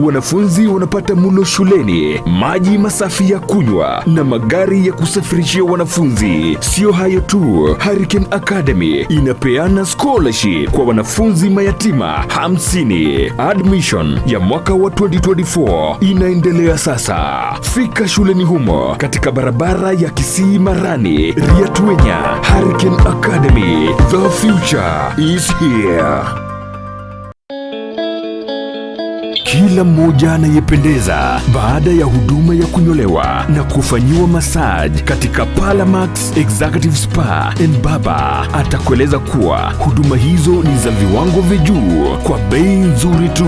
Wanafunzi wanapata mulo shuleni, maji masafi ya kunywa na magari ya kusafirishia wanafunzi. Sio hayo tu, Hurricane Academy inapeana scholarship kwa wanafunzi mayatima 50. Admission ya mwaka wa 2024 inaendelea sasa. Fika shuleni humo katika barabara ya Kisii Marani, Riatuenya. Hurricane Academy, the future is here. Kila mmoja anayependeza baada ya huduma ya kunyolewa na kufanyiwa massage katika Palamax Executive Spa and Baba atakueleza kuwa huduma hizo ni za viwango vya juu kwa bei nzuri tu.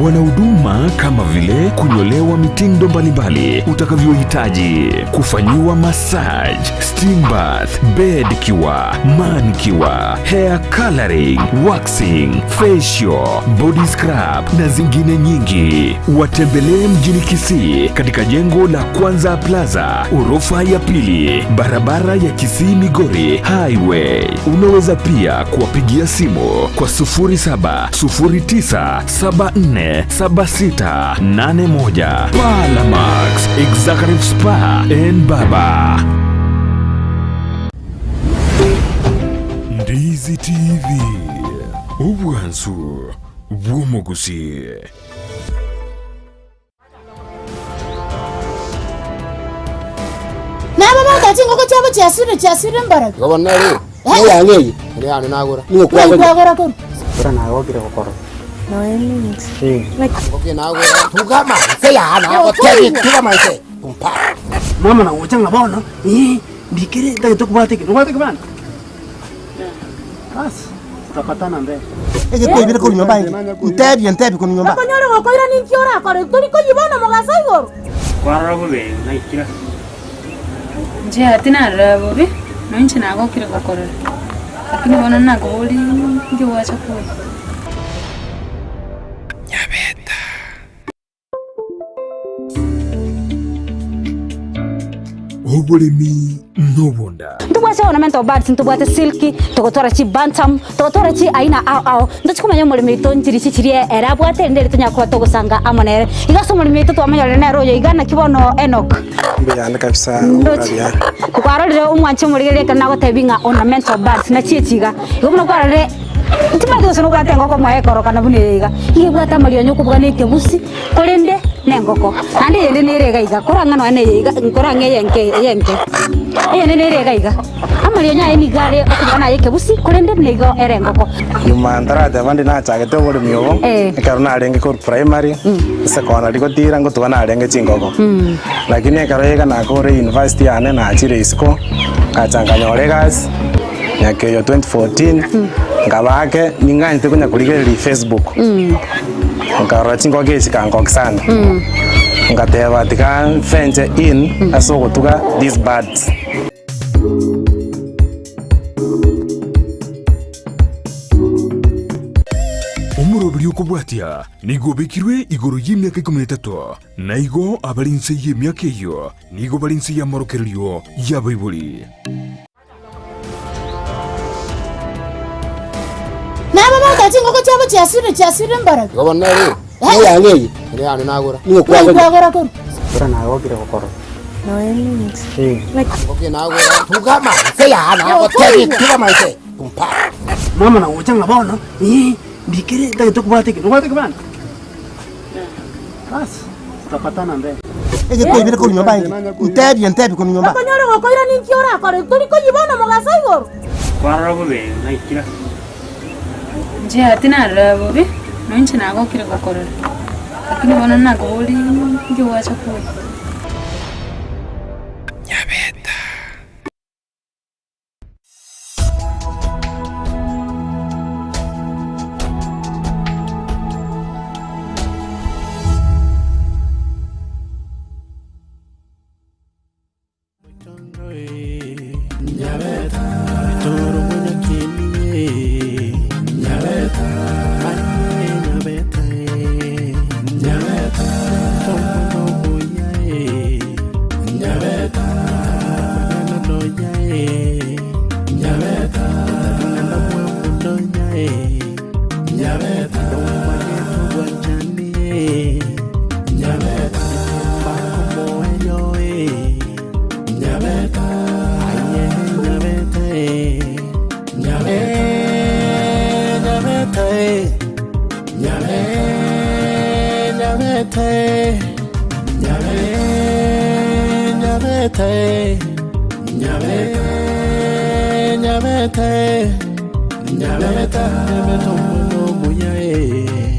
Wana huduma kama vile kunyolewa mitindo mbalimbali utakavyohitaji, kufanyiwa massage, steam bath, bed cure, manicure, hair coloring, waxing, facial, body scrub na zingine nyingi. Watembelee mjini Kisii katika jengo la Kwanza Plaza, orofa ya pili, barabara ya Kisii Migori Highway. Unaweza pia kuwapigia simu kwa 0709747681. Palamax Executive Spa and Baba. Ndizi TV, obwansu bw'omogusi. Nababwate chingoko chiabo chiasirire chiasirire mbarabwo. Igo bono ere, Eh? eyane eye, ere yane nagora. Nigo Ng'ai kwagora. kwagora korwa? Ora nagokire gokora. Ngoki nagora. Tugama nse yana, gotebi tugama nse. Kumpa. Mama nagocha ng'a bono, eh, ndikere ntagete kobwata eke, nobwate ekebande? Bas, tutapatana mbele. Egekoibire korwa nyomba inche, ntebie ntebie korwa nyomba. Okonyore gokoira ninki orakore? Tori koyia bono mogaso igoro? Kwarora bobe naikire. Inche tinarora bobe, nonya inche nagokire gokorora, lakini bono nakoborie inki gwacha konya. Oboremi nobonda. Ntobwate ornamental birds, ntobwate silky, togotwara chi bantam, togotwara chi aina ao ao. Ntochi komanya omoremi oito nchiri chi chiria ere abwate erinde ere tonyare koba togosanga amo nere. Igo ase omoremi oito twamonyorire nere oyo iga naki bono Enock. Mbuyande kabisa Ndoche. omorabia. Kwarorire omwanche omorigereria ekero nagotebi ng'a ornamental birds nachi echi iga. Igo buna kwarorire Timanyeti gose nobwate engoko mwaye ekorokana buna eye iga. Iga ebwate amarionya okobuga na ekebusi, korende nengoko. Naende eyende nere iga iga, korang'a nonya na eye iga, nkorang'a eye enke eye enke. Eyende nere iga iga. Amarionya aye nigo are okobuga naye ekebusi, korende nigo ere engoko. Nyuma ntarateba ndi nachagete oboremi obo, Eh. ekero narenge korwa primary, secondary gotira ngotuga narenge chingoko. Lakini ekero iga nakore university yane nachire isiko, ngacha nkanyora egasi. Miaka eyo 2014 nkaba ake ning'anchete konya korigereria Facebook nkarora chingoki echi chikangokia sana ngateba tiga nfenche in ase ogotuga these birds. Omoroberi okobwatia nigo obekirwe igoro y'emiaka ikomi na etato, na igo abare inse y'emiaka eyio nigo bare inse y'amorokererio y'abaibori. Nababwate chingoko chiabo chiasirire chiasirire mbarabwo. Igo bono ere, Eh? eyane eye, ere yane nagora. Nigo Ng'ai kwagora. kwagora korwa? Ora nagokire gokora. Ngoki nagora. Tugama nse yana, gotebi tugama nse. Kumpa. Mama nagocha ng'a bono, eh, ndikere ntagete kobwata eke, nobwate ekebande? Bas, tutapatana mbele. Egekoibire korwa nyomba inche, ntebie ntebie korwa nyomba. Okonyore gokoira ninki orakore? Tori koyia bono mogaso igoro? Kwarora bobe naikire. Inche tinarora bobe, nonya inche nagokire gokorora, lakini bono nakoborie inki gwacha konya. Nyabete, Nyabete, Nyabete, Nyabete, Nyabete, Nyabete, Nyabete omwana omuya eh.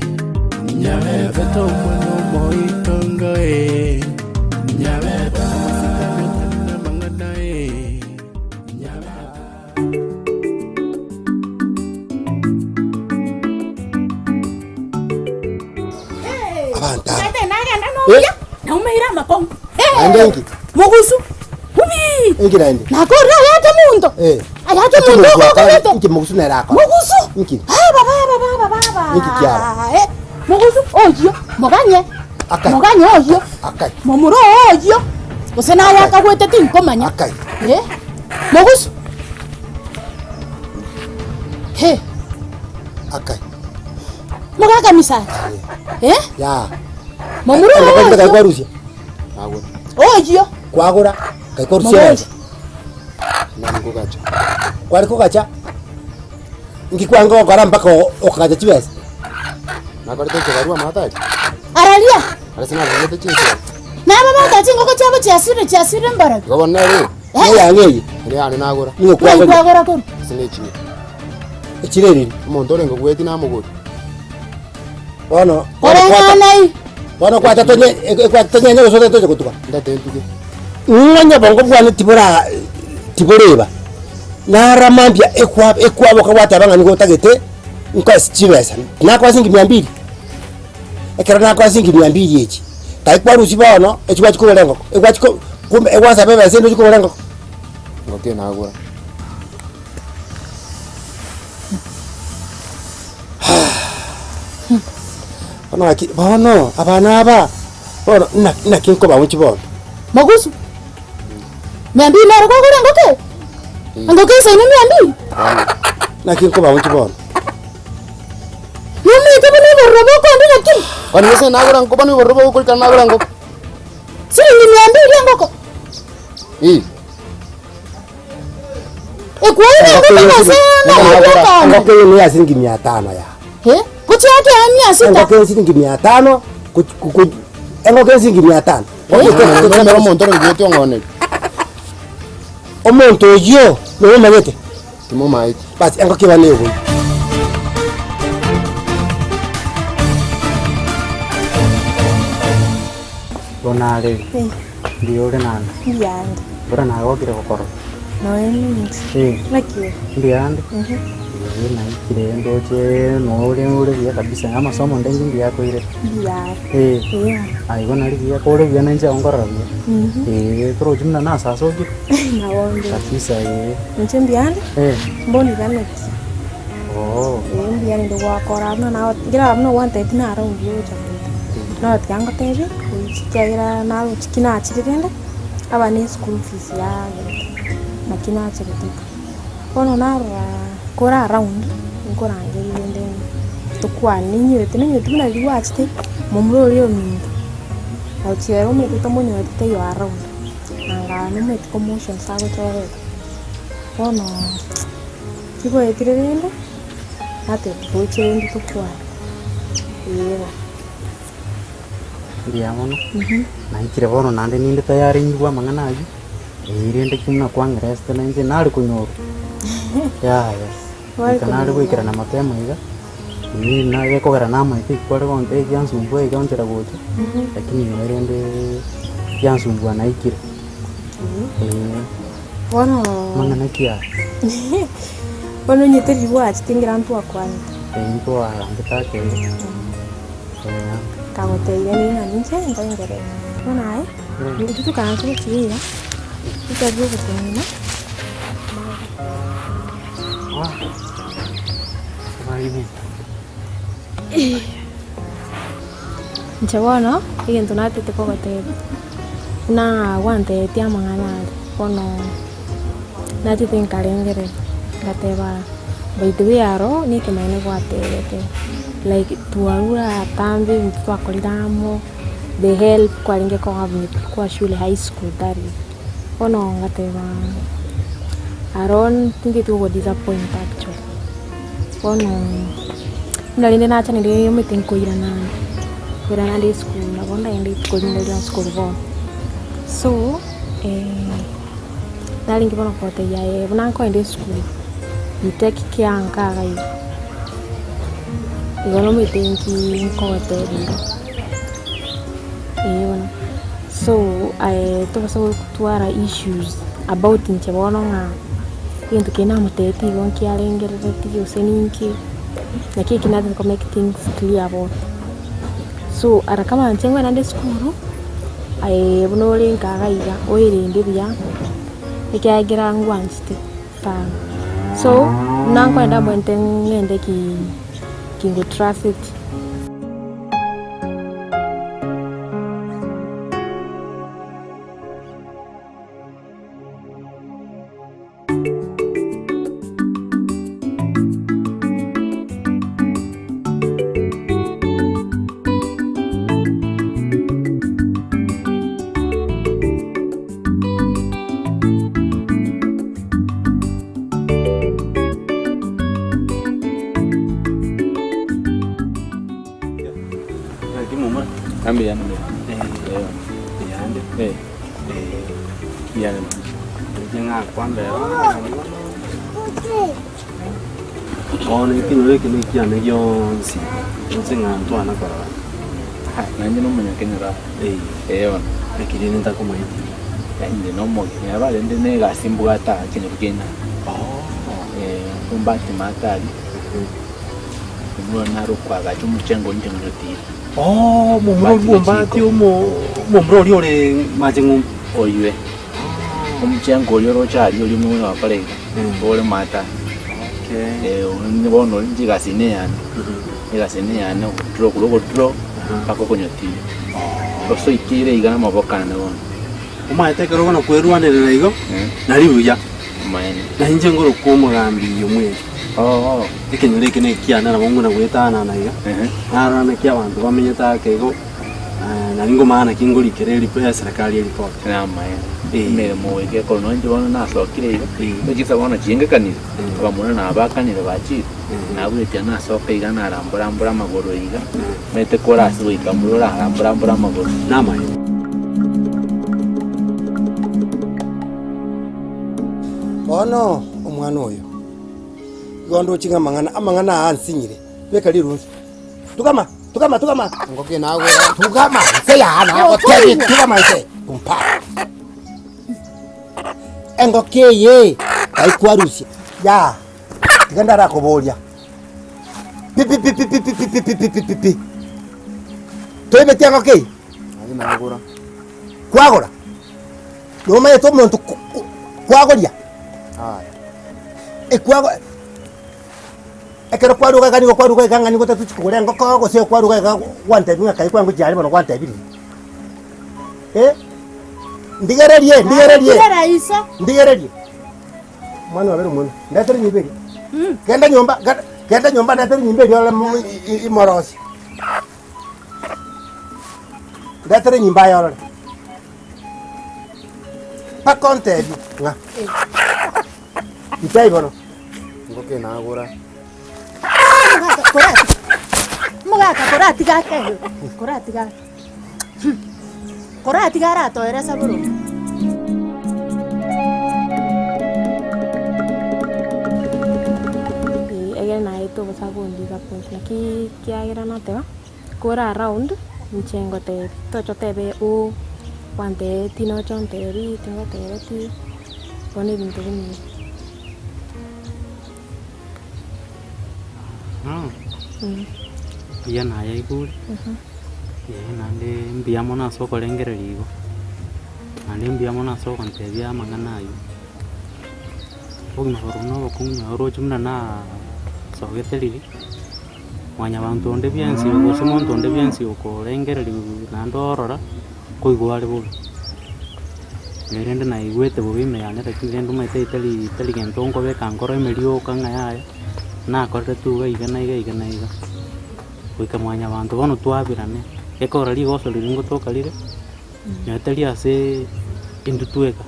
Nyabete omwana omoitongo eh. Nyabete omosikani otari na amang'ana eh. Nyabete. Abanto aba. Tete nagenda nobuya naumeire amakongo Naende inki? Mogusu ubi Inki naende? nakorire ayate munto Eh. ayate Inki munto mogusu akora? okokorete Inki mogusu nere akora? Mogusu Inki? baba baba baba baba Inki kiaba? Eh, mogusu oyio moganye Akai. moganye oyio Akai. momura oyio gose naye akagwete tinkomanya Akai. Eh, mogusu he Akai. mogaka misati eh Ya. momura Engoko oyio kaikwarusia. oyio Kwagora kaikwarusia. Mogochi. Nani kogacha? Kwari kogacha? Inki kwanga gokora mpaka okagacha chibesa? Nakorete ekebarua matari. Araria. Aria sinarorete chinchera. Nabo bata chingoko chiabo chiasire chiasire mbarabwo. Igo bono nere. Eh? Eyang'e eye. Ere yane nagora. Nigo kwagora. Ngai kwagora korwa. Ase nechire. Echire ereri. Omonto orenge gweti namogori. Bono. Oreng'anai. Bono kwata tonye ekwata tonyenye gose otete toche gotuga. Ndete ntuge. Ng'a bongo bwane tibora tiboreba. Nara mambia ekwa ekwaboka gwateba ng'a nigo otagete nkoe chibesa. Nakoa siringi mia mbili. Ekero nakoa siringi mia mbili echi, kai kwarusia bono echi gwachia kogora engoko, egwachia ko kumbe egwasaba ebesa ende ochie kogora engoko. Engoko eye nagora. Bono gaki, bono abana aba, bono naki naki nkobagochia bono? Mogusu, mia mbili nere kwagora engoko eye? Engoko eisaine mia mbili? Naki nkobagochia bono? Nomaete buna obororo bokonde lakini. Kwani gose nagora engoko bono obororo bogokorikana nagora engoko? Siringi mia mbili engoko. Ii. Ekwaire engoko gose nagokana? Engoko eye neya siringi mia tano ya. Eh? Gochiake aa mia sita. Engoko eye siringi mia tano, engoko eye siringi mia tano. Nomera omonto ore ngwete ong'onerie. Omonto oyio nomomanyete? Timomaeti. Basi engoko eba negoyi. Bono are, mbuya ore naende? Mbuya ande. Bora nagokire gokorora. Noe ninche. Eh. Naki ore? Mbuya ande. Ee, naikire ndoche nore ore buya kabisa, amasomo onde inche mbuya akoirete. Mbuya are. Eh. Eeh. Aye bono aria buya, kore buya nainche ago nkorora buya. Ee, torochi buna nasasokire. Nabo nde. Kabisa ee. Inche mbuya ande. Eh. Mbono iganeti. Oo. Ee mbuya rende gwakora buna nago kera buna gwantebetie naro mbuya ogocha goeta. Notiga ngotebie, goichi ekiagera naroche ki nachire rende, aba ne eschool fees yagerete, naki nacherete iga. Bono narora kore around, nkorangeria rende tokwane, ninywete ninywete buna riria gwachete, momura oria ominto, gochia ere omanyete tomonyoreti taiyo around, nanga nomanyete commotions agochorete. Bono kigoetire rende, nateba toche rende tokwane, eeh. Mbuya mono, naikire bono naende ninde tayari nyigwe amang'ana ayio, eeh rende ki buna kwang'eresete na inche nare konyorwa, yaya, Ware goika nare konyorwa. goikerana mapema iga, eeh na gekogera namaete ekio kware gontebia egiansumbua iga nchera gocha, lakini nonye rende giansumbua naikire, eeh. Bono Amang'ana ki aya? bono onye teri gwachete ngira ntwakwanete. Eeh ntwagambete ake igo. Eeh. Nkagotebia ng'a ninche nkoengereri. Bono aye, intwe tokaansa gochia iga, tochake ogotenena. Inche bono, egento natete kogotebia, buna gwantebetie amang'ana aria, bono nachete nkarengereria, ngateba by the way aro na ekemanyererio gwatebete, like twarure atambe ebinto twakorire amo, the help kwarenge koa venye tulikuwa shule high school that is. Bono ngateba aro ntingeti gogo disappoint actually. Bono buna rende nacha naende omanyete nkoirana ande. Koirana ande esukuru nabo ndagende rituko rinde rionsi korwa bono. So narenge bono kogotebia aye buna nkoenda esukuru, you take care nka iga iga. Igo nomanyete nki nkogotebia igo, eh bono. So aye tobasa gotwara issues about inche bono ng'a egento keria namotebetie igo nkiarengereretie gose ninki, naki eki nataka ko make things clear bono. So ara kama inche ngoenda nde esukuru, aye buna ore nka iga iga, oerende buya, ekiagera ngwanchete sana. So, buna nkoenda mbwenerete ng'ende ki kingotraseti. Naki momura? Mbuya mbuya. Mbuya ande. Mbuya Inche ng'akwambera bono ekenyoro eke na ekiane gionsi inche ng'a ntwana korora. Nainche na omonyakenyoro aa. Eh bono. Naki rende ntakomaeti? Inde na omogeni aba rende na egasi mbwate aa ekenyoro kiaino aa. Ombati maate aria, omwana one nare okoagacha omochengo inche ng'onyotire. Oh, momura oria bw'ombati omo omomura oria ore mache ng'umbu. Oywe. Omochengo oria oroche aria oria omong'ina ogokora iga, ore maate aa. Okay. Eh, onye bono inche egasi eye neyane, egasi eye neyane ogotura korwa ogotura mpaka okonyotira. Gose oikire iga namaboko ane bono. Omanyete ekero bono kwerwanerera igo, nari buya. Omaene. Na inche ngorokwa omogambi omwechi. Oo. Ekenyoro eke nekiane nabo nguna goetanana iga. Narora naki abanto bamenyete ake igo, nari ngomanya naki ngorikera eripo eserekari eripoti. Namaene. Emeremo goika ekorwa nonye inche bono nasokire iga, chisa bono chingekanire, abamura nabakanire bachire, nabuetia nasoka iga narambora-mbora amagoro iga, omanyete kore ase goika mbura orarambora-mbora amagoro. Namaene. Bono omwana oyo, igo ndoche ng'a amang'ana, amang'ana aa ansinyire, beka rirunsu, tugama, tugama, tugama, Ngoki nagora. Tugama nse yaa nagotebi tugama nse kumpa. Engoko eye aikwarusia, yaa, tiga ndarakoboria, pi pi pi pi pi pi pi pi pi pi pi pi, toibeti engoko eye? Aye nagora. Kwagora? Nomanyete omonto kwagoria? Ekwago ekero kwaruga iga nigo kwaruga iga ng'a nigo otatochi kogora engoko gose kwaruga iga gwantebi ng'a kai kwangochia aria bono gwantebirie. Eh, ndigererie ndigererie Tigera iso. ndigererie omwana wabere omwenu ndetere enyimba eria genda nyomba genda genda nyomba ndetere enyimba eria orore mo imorosie. Ndetere enyimba aye orore. Mpaka ontebie ng'a ntebie bono. Ngoke nagora. Omogaka koratiga ake koratiga ake koratiga aratoere ase boronge. Egere naye togosa kondisappoint naki kiagera nateba. Kore around inche ngotebi tocha otebe ooh kwantebetie nocha ontebi tingotebeti bono ebinto buna ebi. Mbuya nayaigure, naende mbuya mono ase okorengereria igo, naende mbuya mono ase ogontebia amang'ana aywo. Obogima borobwo na obokong'u nonye oroche buna nasogete riria. Mwanyabanto onde bwensi gose monto onde bwensi okorengereriwa naende orora, nkoigwa are bobe. Nonye rende naigwete bobe ime yane lakini rende omanyete tari tari gento nkobeka nkoro ime rioka ng'a yaya, nakoreretwe iga iga na iga iga na iga. Goika mwanyabanto bono twabirane, gekogera rigoso riria ngotoka rire, nonye tari ase intwe tweka,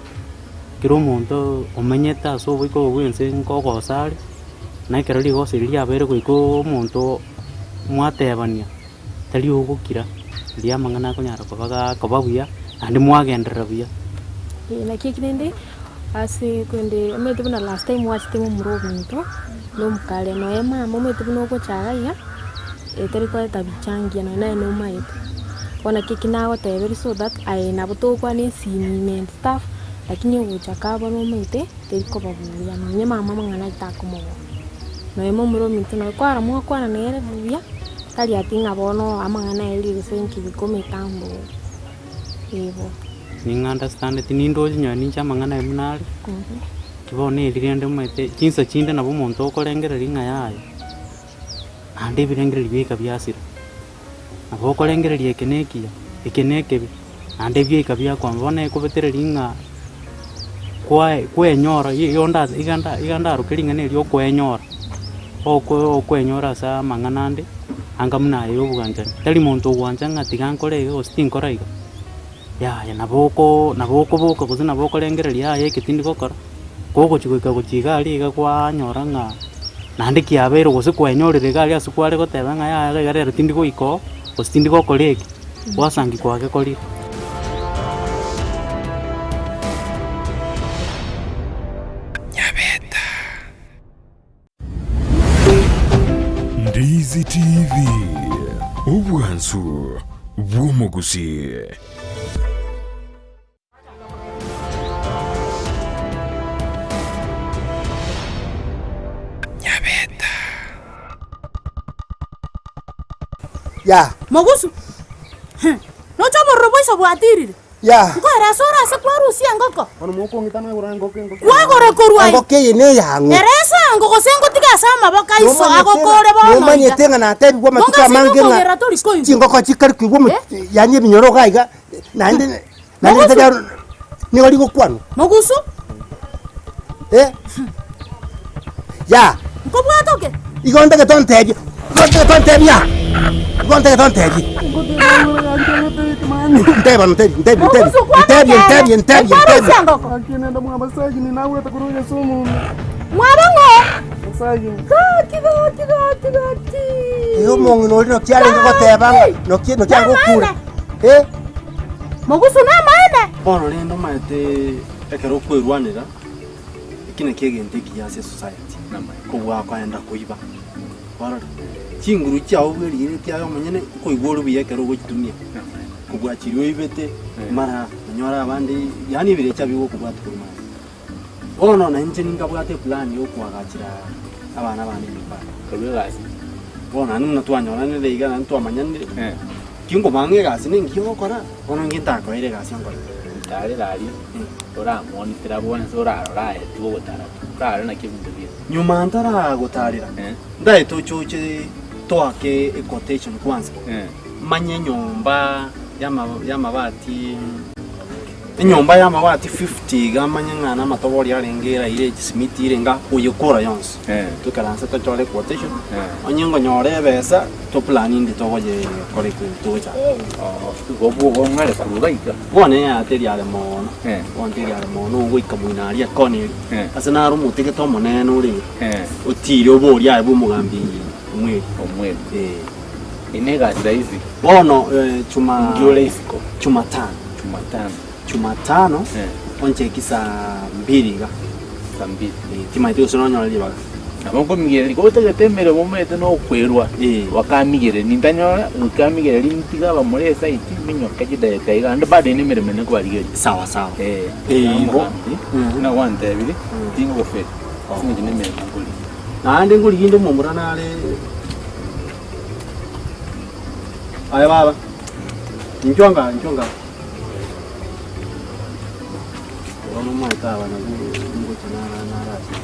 kera omonto omenyete ase oboiko obo bwa ense nkogosa are. Na ekero rigoso erio riabeire goika omonto mwatebania, tari ogokira. Riria amang'ana akonyara koba gakoba buya, naende mwagenderera buya. Ee naki eki rende, ase korende omanyete buna last time gwachete momura ominto, na omokare nonya mama omanyete buna ogocha iga iga, tari koreta bichangia nonya naye nomaete. Bono naki eki nagoteberia so that aye nabo togokwana esimi ime and stuff, lakini ogocha kaa bono omanyete, teri koba buya nonye mama amang'ana ayio takomogoka. Nonya momura ominto nonya kwarora mwakwana nere buya, tari ati ng'a bono amang'ana aye gose nki bikometambo igo. Ning'a understandeti nindoche nonye ninche amang'ana aye buna are, ki bono eri rende omanyete chinsa chinde nabo omonto okorengereria ng'a yaya, naende ebirengererio biaika biasira. Nabo okorengereria eke na ekiya, eke na ekebe, naende biaika biakwama. Bono ekobetereria ng'a kwae kwenyora igo nda iga nda iga ndaroke ring'ana erio okwenyora, okwe okwenyora ase amang'ana ande, anga buna aya ya obwanchani. Tari monto ogwancha ng'a tiga nkore iga gose tinkora iga, yaya nabo oko nabo okoboka gose nabo okorengereria yaya eke tindi gokora, kogochi goika gochia iga aria iga kwanyora ng'a naende kiabeire gose kwenyorire iga aria ase kware goteba ng'a yaya iga rero tindi goika oo, gose tindi gokora eke, gwasangi kwagekorire. Ndizi TV, obwansu bw'omogusii. Ya. Mogusu, noche obororo bwa iso bwatirire. Ya. Nkoera ase ore ase kwarusia engoko. Bono mokong'ita nagora engoko engoko. Kwagora korwa ai. Engoko eye neyang'o. Ere esango gose ngotiga ase amaboko a iso agokore bono iga. Nomanyete ng'a natebigwe amatuko Mong'ase amange ng'a nokogera tori koigwa. chingoko chikari koigwa omo yaani ebinyoro iga iga naende naende Mogusu. tari nigo rigokwanwa. Mogusu. Eh. Ya. Nkobwate oke. Igo ntagete ontebie, igo ntagete ontebie aa, igo ntagete ontebie. Ntebie bono ntebie, ntebie, ntebie, ntebie, ntebie, ntebie, ntebie. Mwaba ng'o? Gaki, gaki, gaki, gaki. Ee, omong'ina oria naki arenge goteba ng'a naki naki agokura. Eh. Mogusu namaene. Bono rende omanyete ekero okwerwanera. Eki nakio egento ekiya ase esociety, kobua koenda koiba. Kwarora? Chinguru chiao bwerigeretie aye omonyene, nkoigwa ore buya ekero ogochitumia, kobua chiria oibete, mara onyore abande yaani ebirecha bigokobwata korwa maega. Bono na inche ninkabwate eplan ya okoagachera abana bane enyomba. Korwa egasi. Bono naende buna twanyoranire iga naende twamanyanire, tingomanya ng'a egasi nengiya ogokora, bono inki ntakoeire egasi onkore. Ntarera aria, oramonitere bonsi orarore aye tigogotara tu, orarore naki ebinto bire. Nyuma ntaragotarera, ndaete oche oche toake equotation kwanza, manye enyomba yama yamabati enyomba yamabati 50 iga manye ng'a namatobori arenge eraire chisimiti ere iga oyekora yonsi. Toikaranse tochore equotation, onye nkonyora ebesa. Toplani indi togoyekora ekeene togochaka. Igo bw'obong'are korwa iga. Bono eate riare mono, bono teriare mono ogoika moino aria ekona eria, ase naro omotegete omonene ore iga, otiire oboria aye bw'omogambi Omweri. Omweri. Eh. Eye negasi rahisi. Bono chuma Inki ore isiko? Chumatano. Chumatano. Chumatano, oncheki saa mbiri iga. Saa mbiri. Eh, timanyeti gose nonyore ribaga. Nabo nkomigereria, gotagete emeremo omanyete nokwerwa, bakamigereria, nintanyora, nkamigereria ntiga abamura esaiti, minyoke chidakika iga, naende bado inde emeremo ende nkobarigeria. Sawa sawa. Eh, Eh, igo. omogambi, buna gwantebirie, tingogoferi, ase eng'encho nemeremo nkorigia. Naende nkorigia inde omomura nare aye baba, inchuo anga, inchuo anga. Bono omanyete aba nabwo ngocha narache.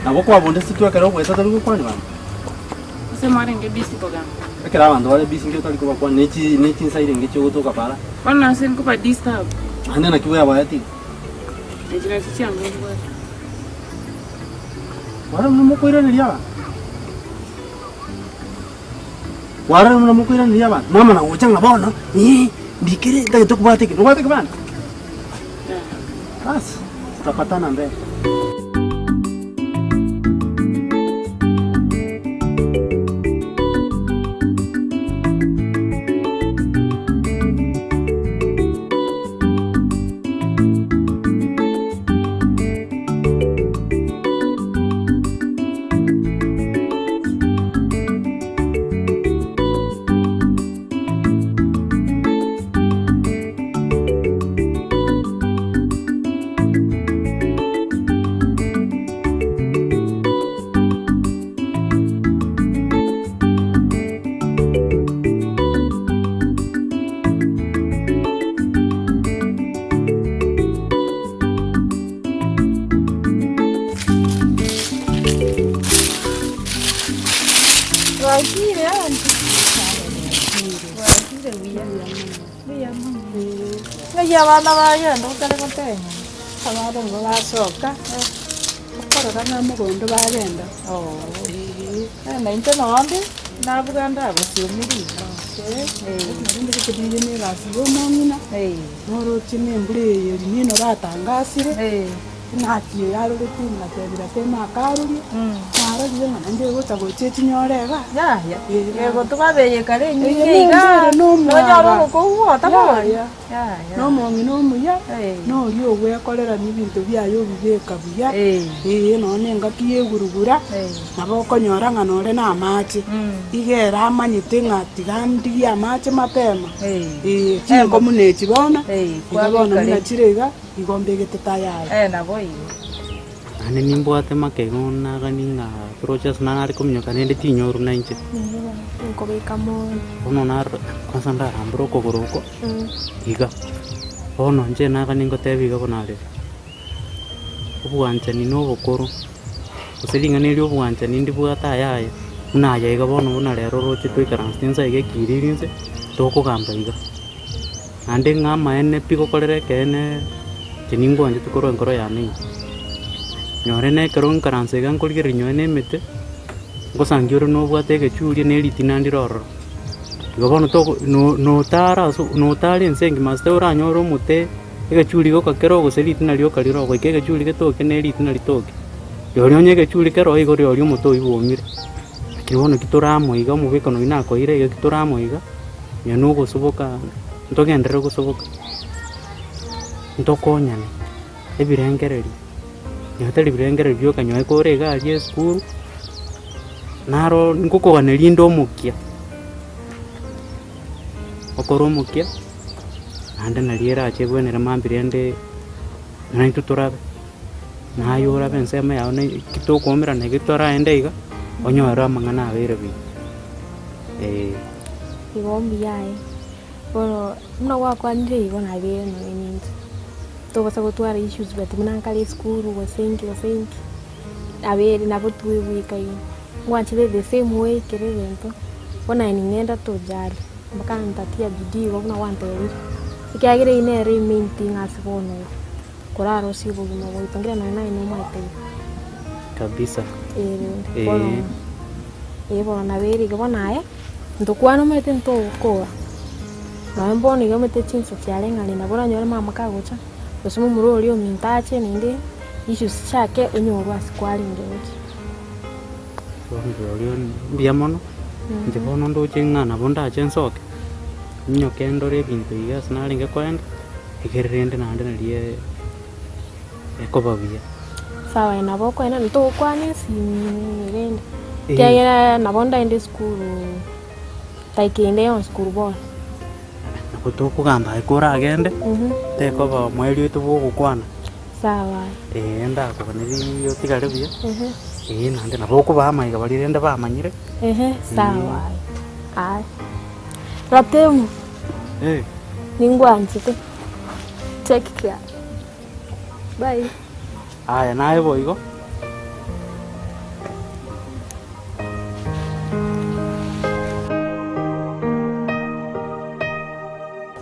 Nabo kwabundesitwe ekero ogoeta tori gokwania abanto? Ase mwarenge busy kogamba. Ekero abanto bare busy nkio tari kobakwania ne chi ne chinsa irenge chiogotoka para. Bono ase nkoba disturb. Naende naki bwebaeti? Echi nachio chianga obwate. Bono buna mokoiraneria abanto. Kwarora buna mokoiraneria abanto, mwamanya gocha ng'a bono, ee, ndikere ntagete kobwata eke, nobwate ekebande? Bas, tutapatana mbele. Bwakire buya. Buya mono. Ng'ai abana bagenda okare gotenya? Abana nigo basoka, okorora ng'a mogondo bagenda. Ee, na intwe nonde nabuga ndagosiomeria iga. Naende gete na egasi ya omong'ina, noroche na embura eye El Nino batangasire, eng'aki eye yarorete ngatebia teme akaroria, narorire ng'a naende egocha gocha echinyore iga. Yaya, Eh, egotuba beye kare Eye enyinge na iga, embura na nonyore omwaga. ogokouota bori. Yaya. Nomong'ina omuya noria ogwekorerania ebinto biaye obibeka buya, ee, nonya na engaki y'egurugura, nabo okonyora ng'a nore na amache, iga ere amanyete ng'a tiga ndigie amache mapema, ee, chinko buna echi bono, iga bono buna chire iga, igo mbegete tayari. Naende nimbwate make igo nagani ng'a toroche ase nare kominyoka naende tinyoru nainche. Bono narora kwanza ndarambora okogoro oko, iga, bono inche nagani ngoteba iga buna arire, obwanchani na obokoro, gose ring'ana eria obwanchani ndibwate ayaye, buna aye iga bono buna rero oroche toikaransete inse iga ekiriri inse, tokogamba iga. Naende ng'a amaene pi gokorera ekeene, inche ningwanchete korwa enkoro yane ime. Nyore na ekero nkaransa iga nkorigereria nyowe na emete, ngosangia ore nobwate egechuria na eritina ndire ororo. Igo bono togo no notara ase notara ense engima ase oranyore omote egechuri gioka kero gose ritina rioka rire goika egechuri getoke na eritina ritoke. Rirorio onye egechuri kero igo rirorio omote oywo bwomire. Lakini bono ki tore amo iga omobwekano oywo nakoeire iga ki tore amo iga, onye na ogosoboka ntogenderere gosoboka, ntokonyane ebirengererio, onye tari birengererio bioka nyowe kore iga aria esukuru, naro ngokoganeria inde omokia, okore omokia, naende naria erache ebwenere mambia rende naintwe torabe, naye orabe ensemo yago na eki tokoumerana eki toraende iga, onyore amang'ana abeire buya, eh. Igo mbuya aye. Bono buna gwakwanire igo nabeire nonye ninche. Tobasa gotwara issues but buna nkare esukuru gose inki gose inki, nabeire nabo twebwekaine. Ngwanchire the same way kera egento, bono aye ning'enda tojali, mpaka ntatia bidii igo buna gwantebirie, ekiagera eyio nere emain thing ase bono iga, korarosie obogima bwaito ngira nonye naye nomaete igo. Kabisa. Ee rende, bono ee bono nabeire iga bono aye, ntokwane omanyete ntogokora, nonye bono iga omanyete chinsa chiareng'anire nabo oranyore mama kagocha, gose momura oria ominto ache naende issues chiake onyorwe ase kwarenge gochia. Bono rirorio mbuya mono, inche bono ndoche ng'a nabo ndache nsoke, ninyoke ndore ebinto iga ase narenge koenda, ekere rende naende naria ekoba buya. Sawa aye nabo okoenda ntogokwana esimi rende, ekiagera nabo ndaende esukuru like ende yonsi korwa bono. Nabo tokogamba aye koragende, tekoba omoerio oito bwa ogokwana. Sawa. Eeh ndakoganerie otigare buya, eeh naende nabo okobaa amaiga baria rende bamanyire. Ehe, sawa aye. Aye. Ratemu, Eh. ningwanchete. Take care. Bye. Aya naye boigo.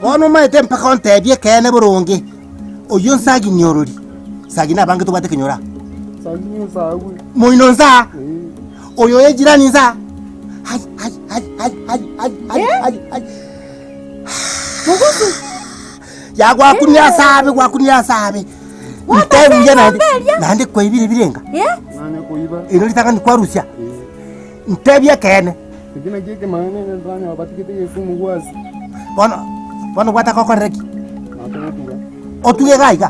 Bono omanyete mpaka ontebie ekeene boronge, oyio nsagini orori, sagini abange tobwate ekenyoro aa. Moino nsaa, oyo oye jirani nsaa, hai hai hai hai hai hai hai hai hai Yagwakunia ase abe, gwakunia ase abe. Ntebi buya naende, naende kwaibire birenga. Ero ritang'ani kwarusia. Ntebi ekeene. Bono, bono gwataka okorere ki? Otuge iga iga.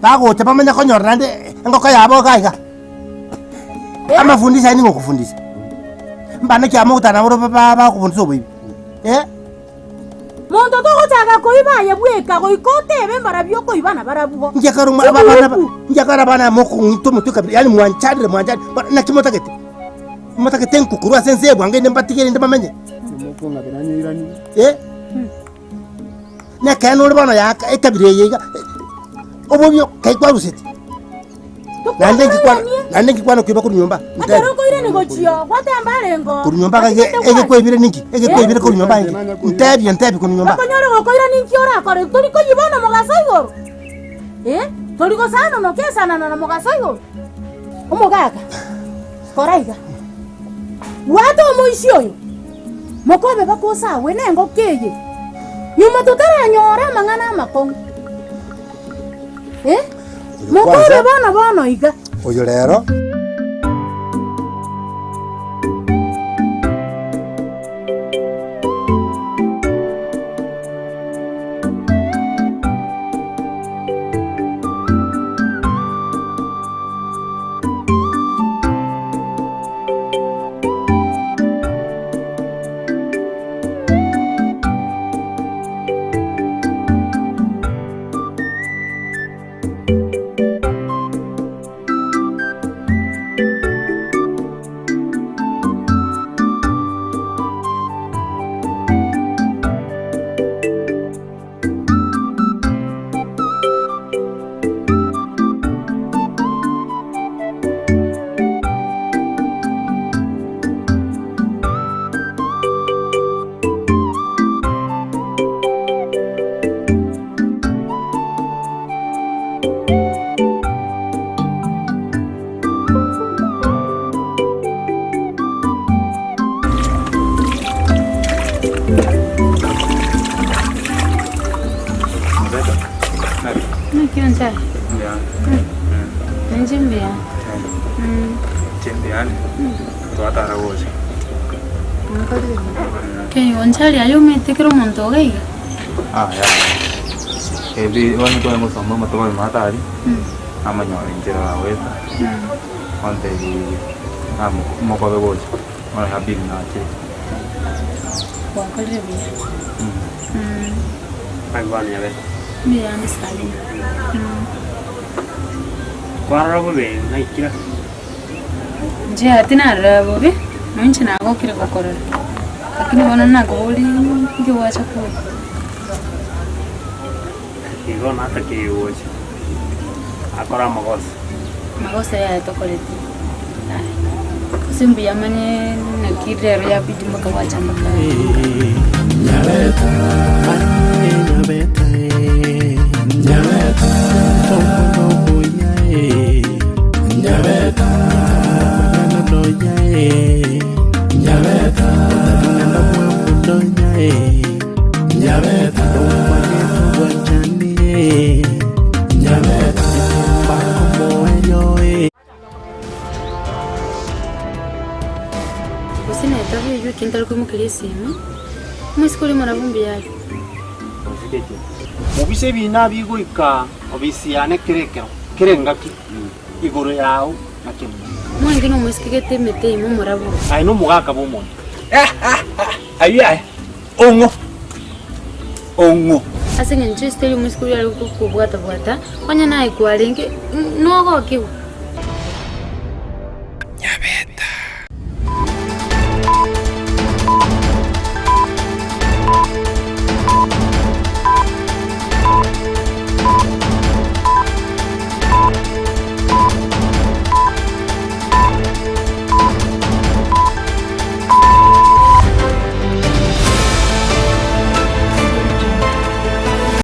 Bagocha bamanye konyora naende engoko yabo iga iga. Amafundisho aya nigo okofundisha. Mbana ki amo ogotana naboro ba- bagokofundisha oboibi? Eh? Monto togochaka koiba aye bweka, goika otebe mbarabwo okoiba nabarabwo. Ngiakara omwa- aba- abana ba- ngiakara abana amo okong'ita omotwe kabisa, yaani mwancharire mwancharire, bono naki motagete? Motagete nkokorwa ase ense eye bwango inde mbatige rende bamenye? Eh? Nekeene ore bono yaka ekabira eye iga, obobi kai kwaruseti? Naende nkikwana naende nkikwana koiba korwa nyomba. Ntebi. Ekero okoirani gochia gwatemba arengo. Korwa nyomba iga ege egekoibire ninki? Egekoibire korwa nyomba inki? Ntebie ntebi korwa nyomba. Okonyore gokoirani inki orakore? Tori koyia bono mogaso igoro? Eh, tori gosana nokesanana na mogaso igoro? Omogaka, kora iga, bwata omoisia oyo, mokobe bakosagwe nengoko eye, nyuma totaranyora amang'ana amakong'u. Eh, mokobe bono bono iga. Oyo rero. Naki onchare? Ninche mbuya. Twatara gocha. Kei onchare aye omanyete kera omonto iga iga? Ah, yaya. Ebi onye tware gosoma amatuko aye matari, amanyore inchera bagoeta, ontebi mokobe gocha, bono yabidi nachire. Gwakorire buya. Naki bono Nyabeta? Mbuya ande Sabina. Kwarora bobe naikire. Inche tinarora bobe, nonya inche nagokire gokorora, lakini bono nakoboria inki gwacha koria. Igo natakeire gocha akore amagoso. Magoso yaya tokoreti aya, gose mbuya manye naki rero yabidi mpaka gwacha mpaka Gose netabu eyio ekio ntari koimokeria esimi, omosike oria omorabwo mbuya are. Mobisa ebina bigoika obisi yane kera ekero, kera engaki, igoro yao na kemomo. Mwange nomoiseke gete emete ime omorabwo. Aye nomogaka bw'omonto. Ayio aye, ong'o, ong'o. Ase engencho esitari omoiseke oria are kobwata-bwata, onye naye kwarenge, nogokigwa. Nyabeta.